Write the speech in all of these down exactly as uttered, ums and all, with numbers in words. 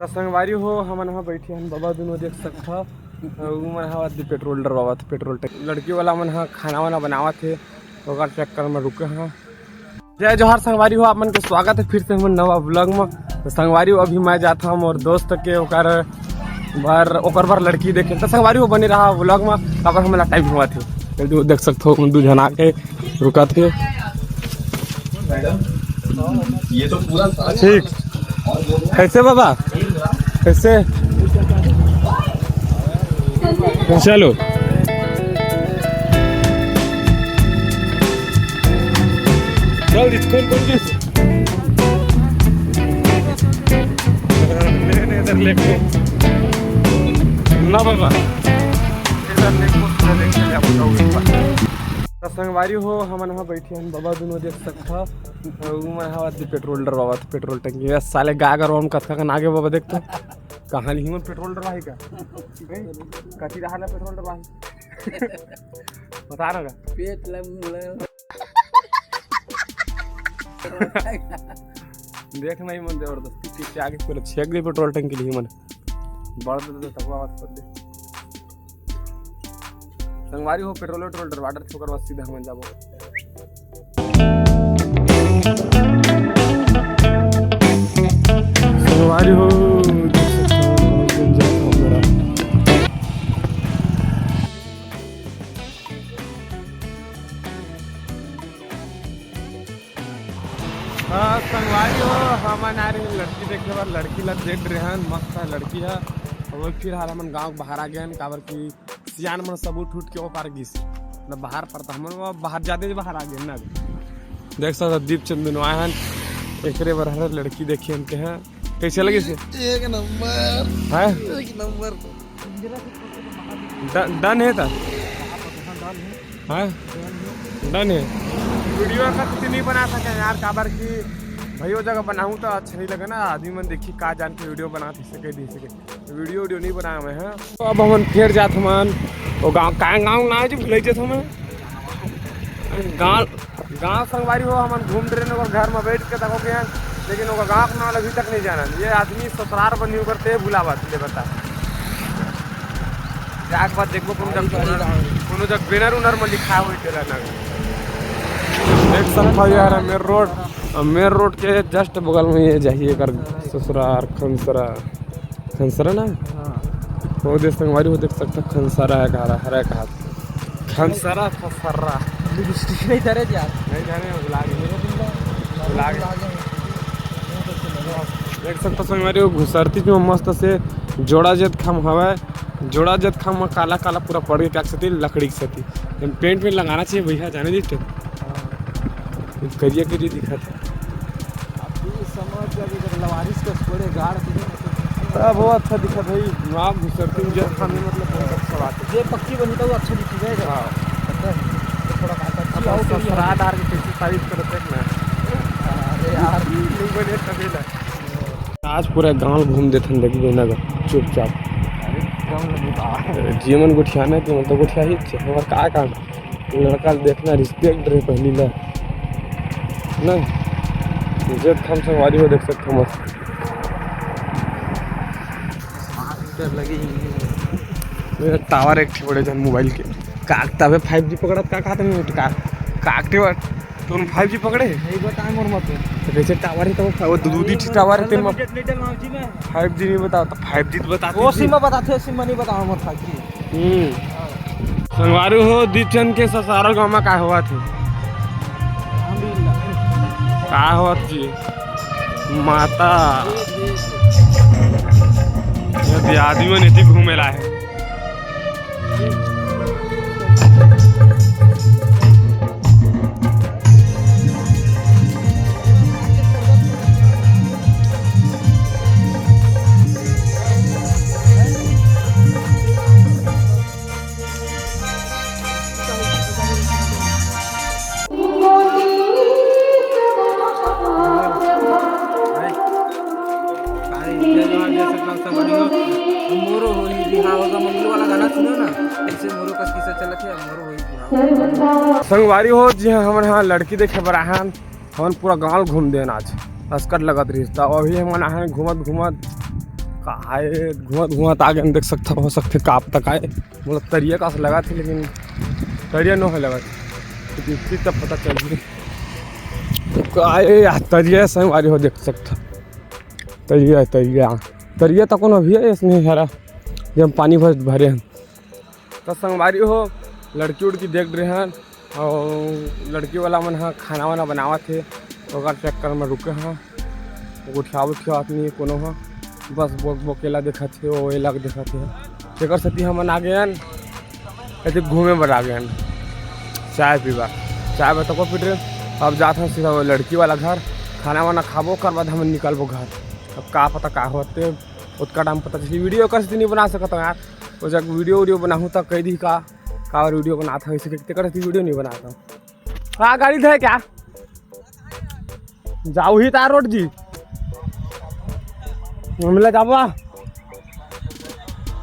त संगवारी हो, हमन ह बैठे हन बबा दुनो, देख सकत हव। अउ उमन ह अभी पेट्रोल डरवावत, पेट्रोल टंकी। लड़की वाला मन ह खाना वाना बनावत हे, ओकर चक्कर में रुके हन। जय जोहार संगवारी हो, आप मन के स्वागत हे फिर से हमन नवा vlog में। त संगवारी हो, अभी मैं जात हव मोर दोस्त के ओकर बर, ओकर बर लड़की देखे। त संगवारी हो, बने रहा vlog में, काबर हमन ला टाइम होवत हे। जल्दी वो देख सकत हव, दू झन आके रुकत हे। ठीक। कैसे बाबा? कैसे? चलो। चल, इसको कौन किस? ले, ले, इधर ले को। ना बाबा। इधर ले को, इधर ले को, ले को। त संगवारी हो, हमन ह बैठे हन बबा दुनो, देख सकत हव। अउ उमन ह अभी पेट्रोल डरवावत, पेट्रोल टंकी। ये साले गा गरवा म कतका कन आगे बबा, देख तो। कहाँ लिही मन पेट्रोल डरवाही का? हैं? कति रहा ना पेट्रोल डरवाही? बता ना का? पेट लग मुड़े। देख नहीं मन जबरदस्ती पीछे आगे पूरा छेक दे पेट्रोल टंकी लिही मन। बढ़ दे तो तब आवाज कर दे। संगवारी हो, पेट्रोल वेट्रोल डरवा डर छोकर बस सीधा हमन जाबो। संगवारी हो, देख सकत हव, बहुत दिन जात हव मेरा। हाँ, संगवारी हो, हमन आए रहे लड़की देखे बर, लड़की ला देख रहे हन, मस्त है लड़की है। और फिलहाल हमन गांव के बाहर आ गए हन, काबर कि सियान मन सब उठ उठ के ओ पार गिस, न बाहर पड़ता, हमन वो बाहर जाते बाहर आ गए ना। देख सकत हव, दीप चंद दुनो आए हन, एकरे बर हर लड़की देखे हन के हैं। कैसे लगिस? एक नंबर। हैं? एक नंबर। ड-, डन है त? हाँ? डन है। वीडियो का कुछ नहीं बना सके यार, काबर कि भाई वो जगह बनाऊँ तो अच्छा नहीं लगे ना, आदमी मन देखी का जान के वीडियो बना सके, दे सके। वीडियो वीडियो नहीं बनाए मैं, हाँ। तो अब हमन फिर जात हमन वो गाँव, का गाँव ना है जो भुलाई जात हमन। गाँव, गाँव संगवारी हो, हमन घूम रहे हैं, ओकर घर में बैठ के तक हो गए हैं, लेकिन ओकर गाँव के नाम अभी तक नहीं जानन। ये आदमी ससुरार बनी ओकर ते भुलावत, ले बता। जाके बाद देखबो कोनो जग, कोनो जग बैनर उनर में लिखा होई तेला ना। देख सकत हव यार, मेन रोड, मेन रोड के just बगल में ये जाही एकर ससुरार खनसरा। खनसरा ना? हाँ। वो दे संगवारी हो, देख सकत हव, खनसरा है, कहा हरा कहा। खनसरा, खसरा। लिपस्टिक नहीं धरे यार। नहीं धरे, भुला गए। भुला गए। देख सकत हव संगवारी हो, घुसरती जो मस्त से जोड़ा जतखा म हवय, जोड़ा जतखा म काला काला पूरा पड़ के का सेती, लकड़ी के सेती। पेंट वेंट लगाना चाहिए भैया, जाने दीस तो। करिया करिया दिखत है। अब तू समझ जा कि जब लवारिस के स्कोरे गाड़ के तब वो अच्छा दिखत है, वहाँ घुसरती में जब खाने मतलब बहुत अच्छा बात है। ये पक्की बनी तो वो अच्छा दिखी जाएगा। हाँ। पता है? तो थोड़ा कांटा अच्छा अपन और ससुरा डाल के कैसे तारीफ करते हैं ना। अरे यार। नहीं बने तबे ना। आज पूरा गांव घूम देथन, देखबे ना गा, चुपचाप। अरे, गाँव में बता। जे मन गोठियाना है, ते मन तो गोठिया ही छे। हमार का काम? लड़का ल देखना, respect रहे पहली ला। ना? इज्जत खान संगवारी हो, देख सकत हव मस्त। डर लगे ही नहीं। ये टावर एक ठे बड़े जन मोबाइल के। काक तबे five G पकड़त, का कहत नहीं, का, काक टावर। तुम five G पकड़े? नहीं बताए मोर मत। तो कैसे टावर है तो वो दू, दू, दू, टी टावर है, तेन में unlimited data मांग जी मैं। Five G नहीं बताओ, तो five G तो बताते वो जी। सिम में बताते, सिम में नहीं बताओ मोर five G। हम्म। संगवारी हो, दीपचंद के ससारा गाँव में का होवत हे? का होवत जी? माता। ये आदमी मन एती घूमे ला है। भाई, जय जोहार, जय सतनाम संगवारी हो। मोरो होही बिहाव का मंगलू वाला गाना सुनो ना, ऐसे मोरो कस किस्सा चलत है, मोरो होही बिहाव। संगवारी हो जी, हमन हा लड़की देखे बर आहन, हमन पूरा गांव घूम देन आज, अस्कट लगत रहिस। त अभी हमन आहन घूमत घूमत काय धुआं धुआं आ गया, देख सकत हो सकथे का पता काय, मतलब तरिया का लगा थे, लेकिन तरिया नो है लगा थे, लेकिन फिर तब पता चल गई। तो काय यार, तरिया संगवारी हो, देख सकत हो, तरिया, तरिया, तरिया तो कोनो भी है इसमें हरा, जब पानी भर भरे हैं। तो संगवारी हो, लड़की उड़की देख रहे हैं और लड़की वाला मन ह खाना वाना बनावत हे, ओकर चक्कर में रुके हैं। गोठियावत उठियावत नहीं कोनो ह, बस बोक बोकेला देखत हे, वो एला देखत हे। तेकर सेती हमन आ गए हन, ऐसे घूमे बर आ गए हन, चाय पीबा, चाय बर तको पीट रहे। अब जात हन सीधा वो लड़की वाला घर, खाना वाना खाबो, ओकर बाद हमन निकलबो घर। अब का पता का होते, ओतका टाइम पता चली। वीडियो एकर सेती नहीं बना सकत हूँ यार, वो जब वीडियो वीडियो बनाहूँ त कह दी का, का वीडियो बनात हूँ, इसे तेकर सेती वीडियो नहीं बनाता हूँ। हाँ, गाड़ी थे क्या? जाऊ ही तार रोड जी। मिला जाबा।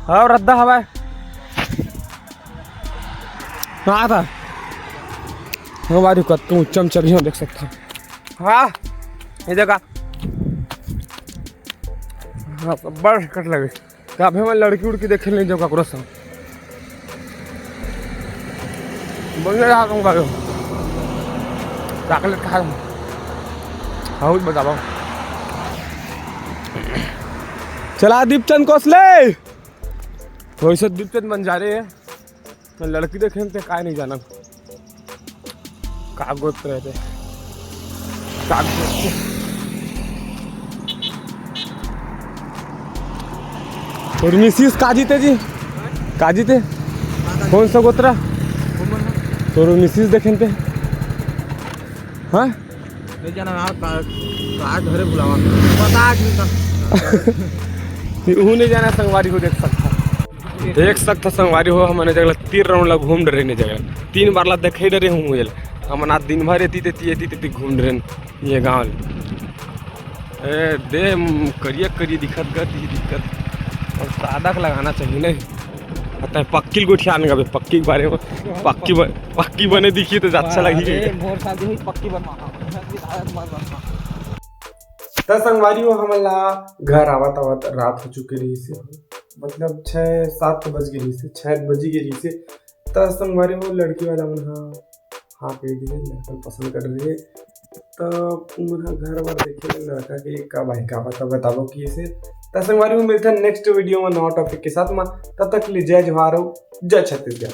हाँ, रद्दा हवा। हाँ था। हमारी कत ऊंचा में चढ़ी हो, देख सकता। हाँ, ये जगह। हाँ, बड़ कट लगे। का अभी मैं लड़की उड़की देखे नहीं जाऊँ ककरो संग। बोलने रहा कहूँ भाई, चॉकलेट खा रहा हूँ। हाँ, बताओ। चला दीपचंद कोसले। वैसे दीपचंद बंजारे है। मैं लड़की देखे ते काय नहीं जाना। का गोत्र है ते? का गोत्र? और मिसिस का जीते जी? का जीते? कौन सा गोत्रा? तोर मिसिस देखे ते? हाँ? नहीं जाना यार, का, का घरे बुलावा। पता नहीं था। वो नहीं जाना, संगवारी हो देख सकता। देख सकत हो संगवारी हो, हमन ए जगह ला तीन राउंड ला घूम डरे ने जगह, तीन बार ला देखे डरे हूँ एला। हमन आज दिन भर एती तेती, एती तेती घूम डरे ये गाँव ले। ए, दे, म, करिया करिया दिखत गा, ती दिखत। अब सादा के लगाना चाहिए नहीं। अतः पक्की गोठियान गा बे, पक्की के बारे में, पक्की ब-, पक्की बने दिखी तो अच्छा लगी। अरे, मोर शादी हुई पक्की बनवा। त संगवारी हो, हमन ला घर आवत आवत रात हो चुके रहिस हे, मतलब छः सात बज गे रहिस हे, छः बजी गे रहिस हे। त संगवारी हो, लड़की वाला मन ह हाँ कह दिए, लड़का पसंद कर रहे, त उमन ह घर वर देखे ले लड़का के का भाई का पता बताबो कि ऐसे। त संगवारी हो, मिलते हैं नेक्स्ट वीडियो में नवा टॉपिक के साथ में। तब तक के लिए जय जोहार हो, जय छत्तीसगढ़।